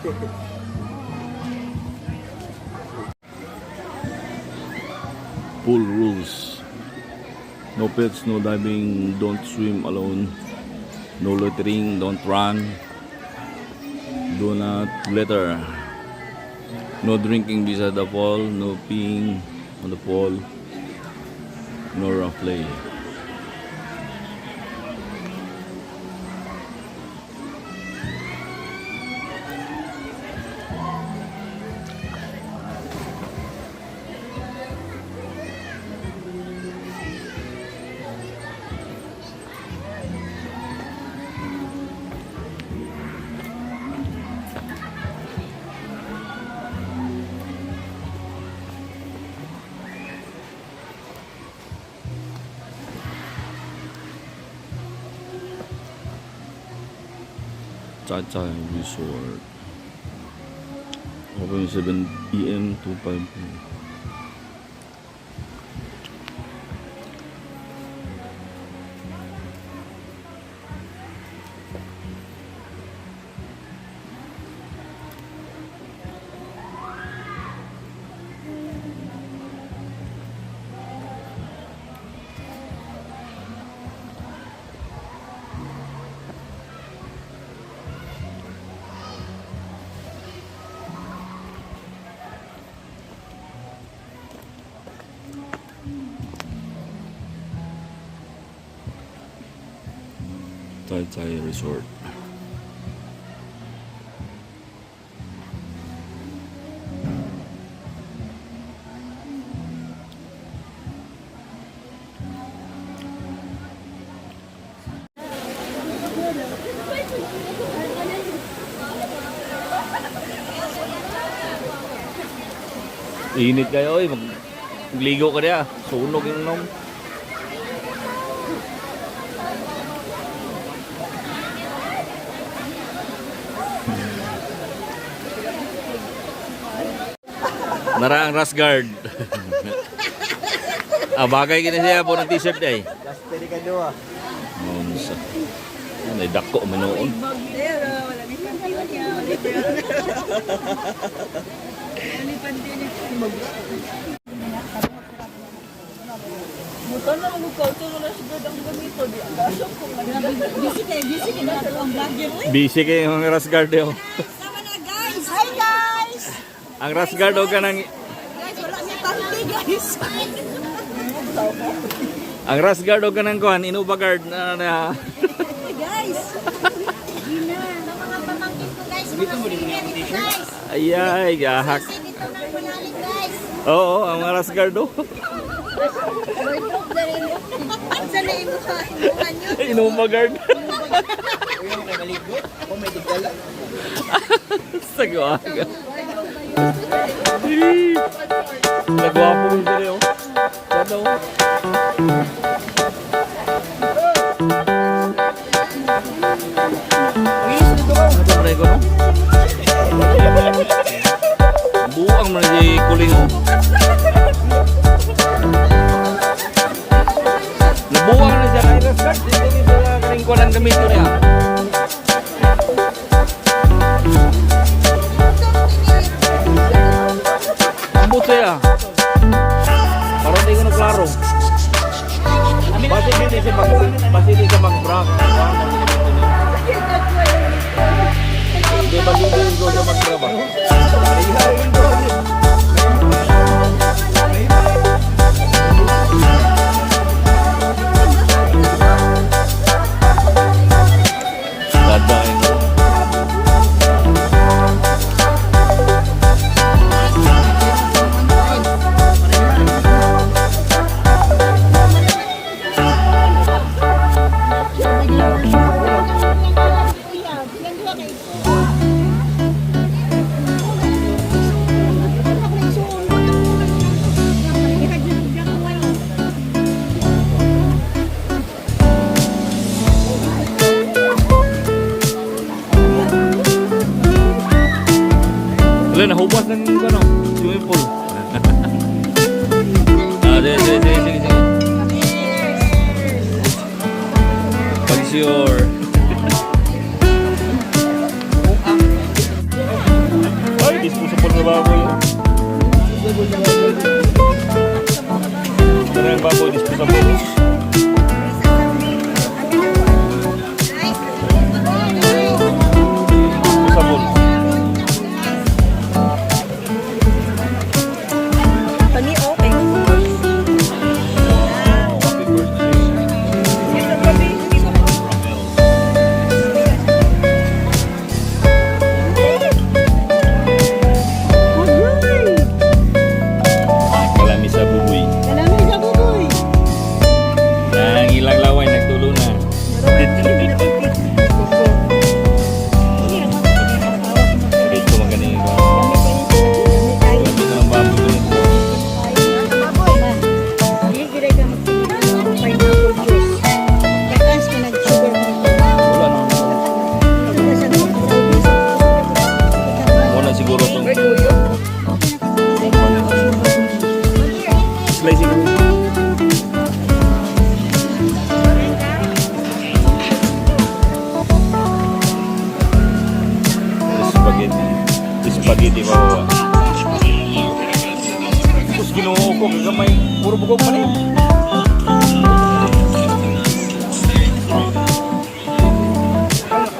Pool rules. No pets, no diving, don't swim alone. No loitering, don't run. Do not litter. No drinking beside the pool, no peeing on the pool, no rough play. Taytay Resort. Open 7 a.m. to 5 p.m. Taytay Resort. Init kayo, oy. Magligo ka niya. Sunog yung nom. Nara ang rash guard. Ah, bagay kini siya po ng t-shirt ay. Last pwede ka doon. Unsa. Ano dako man noon. Pero wala ni panty niya. Wala ni panty niya. Mutan na mag culture wala siguro ang gamito di ang gasok kung busy kay busy kay na ang vlogger oy. Busy kay mga rash guard eh, oh. Sama na, guys. Hi, guys. Ang rash guard og kanang Guys, wala ni panty, guys. Ang rash guard og kanang kuan inuba guard na, na. Guys. Gina, mga pamangkin ko, guys, mga swimmer dito, guys. Ay ay gahak. Kasi dito ng malalim, guys. Oo, ang mga rash guard oh. Sa na imuha, imuha nyo. Inuba guard. Uy, mo kay maligo. Ako may digdala. Sagwaga. Nagwapo mo sila oh. Sana oh. Ano ba ko no? Buang man si kuling oh. Nabuang na siya kay Rashad. Hindi niya siya kaning kuwan ang gamit niya. Ambot siya. Parang di ko na klaro. Basi di siya mag-bra. Hindi ba hindi ko siya mag-bra ba? Dadain ko. Wala, nahubas ng ano, swimming pool. Ah, sige, sige, sige, sige, sige. Pag sure. Mga baboy. Kanang baboy disposable. Disposable. Pani okay. Oh, happy birthday. Ramel. Kalami sa buboy. Kalami sa buboy. Ang ilang laway nagtulo na. Dito man ganing ko. Dito ng baboy ko. Wala na. Wala siguro tong slicing. Spaghetti. Spaghetti ba? Tapos ginoo ko kagamay. Puro bugok man eh.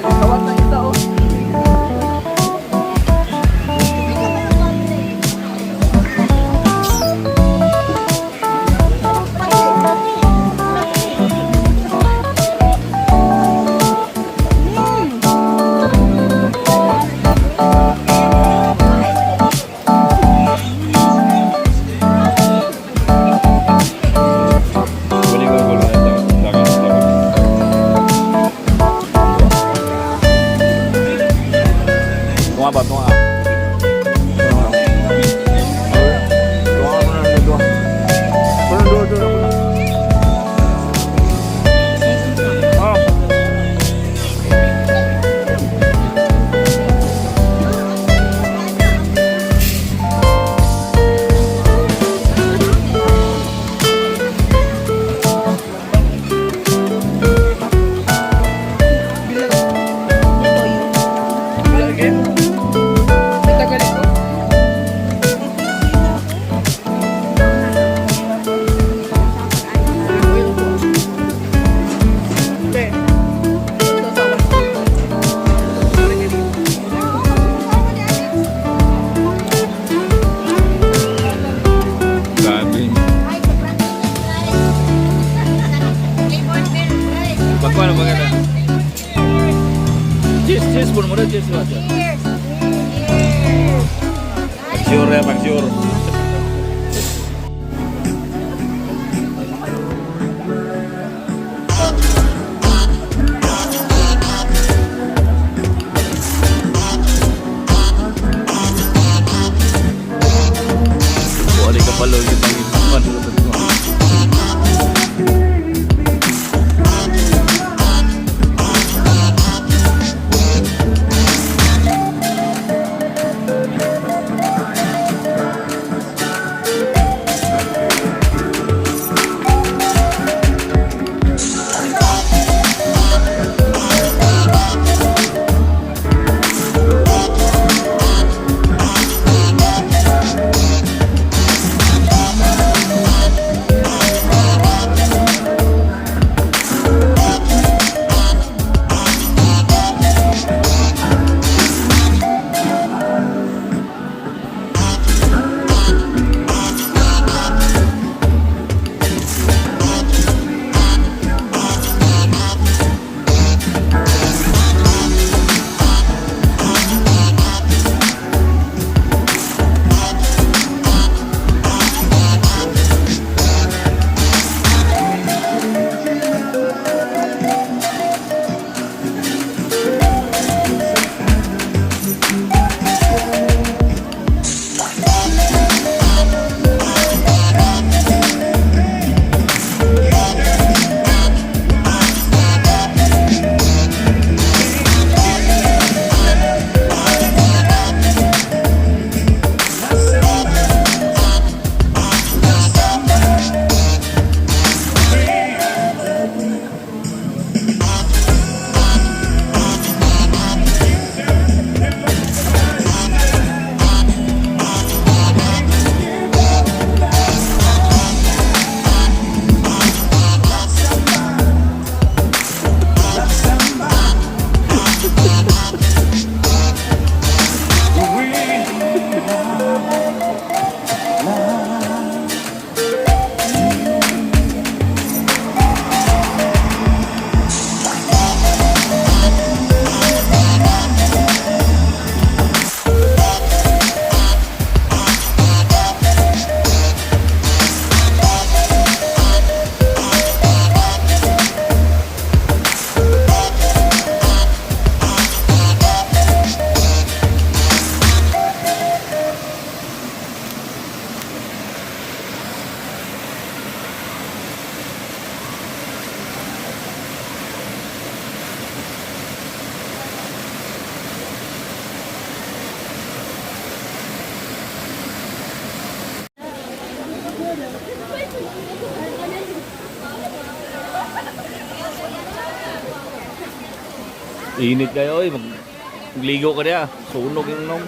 Kawat na kita oh. Balik ko ko lang. Dagan, dagan. Tunga ba? Tunga. Tunga. Tunga mo na tunga. Pero doon doon ako na. Ah. Again? May tagal ito? Hindi. Sasawan ko. Grabe. Pagkuha na maganda. Cheers, cheers po muna, cheers ba? Cheers! Cheers! Pag-sure ya, pag-sure. Wala ka pala yung tangin. Init kayo, oy. Magligo ka niya. Sunog yung nong.